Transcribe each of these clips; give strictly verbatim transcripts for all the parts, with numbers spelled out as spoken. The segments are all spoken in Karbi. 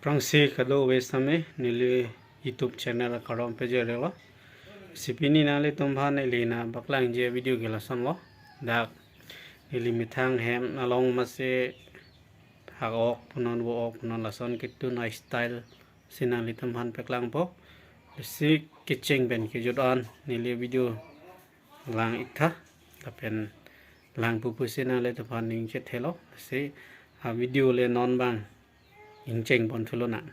Aphrangsi kadokave sitame neli YouTube channel akardom pajirlo. Si pini nanglitum aphan neli nangpaklangji avideo ke lasonlo. Dak neli methang hem along masi hak ok punon vo ok punon lason ketun a-style si nanglitum aphan paklangpo. Lasi kecheng pen kejut an neli video lang-iktha. Lapen lang pupu si nanglitum aphan ning chethelo. Lasi avideo le non abang ingcheng pon thulonang.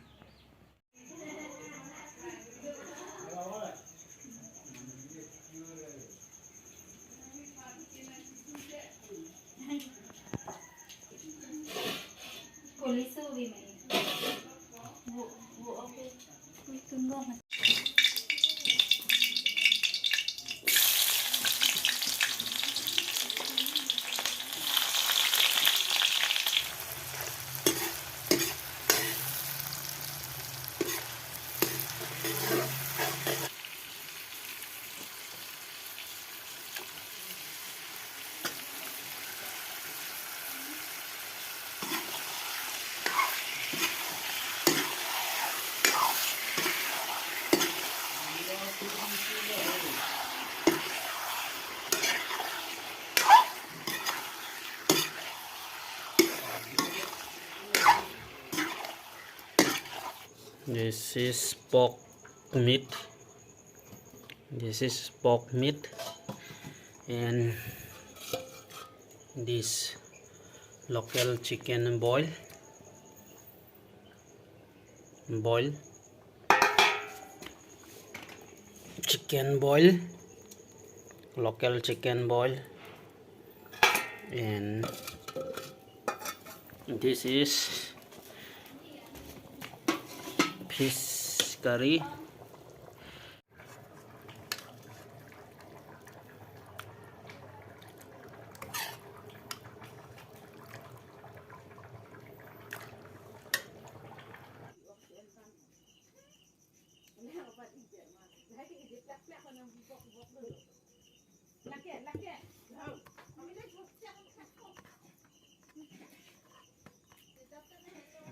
This is pork meat. This is pork meat, and this local chicken boil. Boil. Chicken boil. Local chicken boil. And this is fish curry.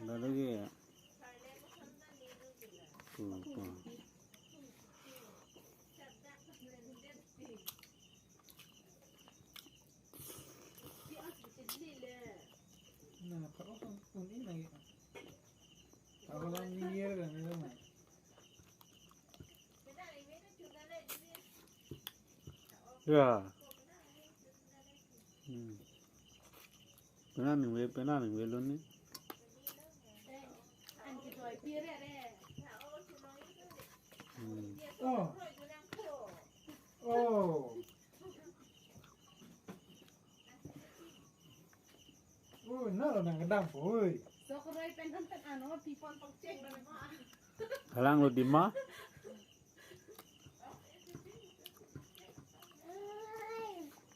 Lalo ke. Tuh, tuh. Nah, kalau kan ini lagi. Kalau yang ini kan itu mah. Ya. Hmm. Penang ningve, penang ningve lo ni. Hmm. Oh. Oh. Oi, nalo nang kedam po, oi. Sokroi pen an pen ano, pipon pokcheng. Halang lo dima.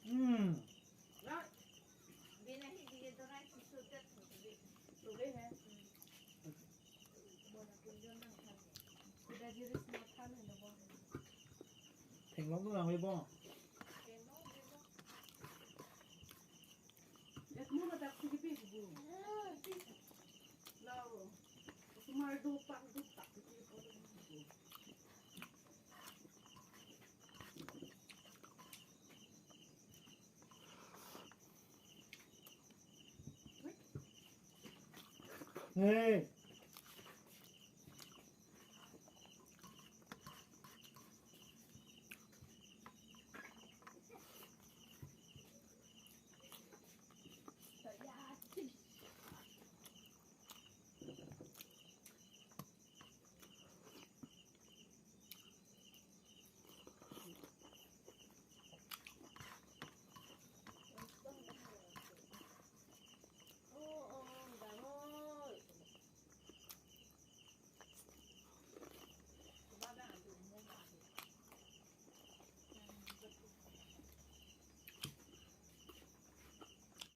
Hmm. Theklong tu nang le bo. Hey.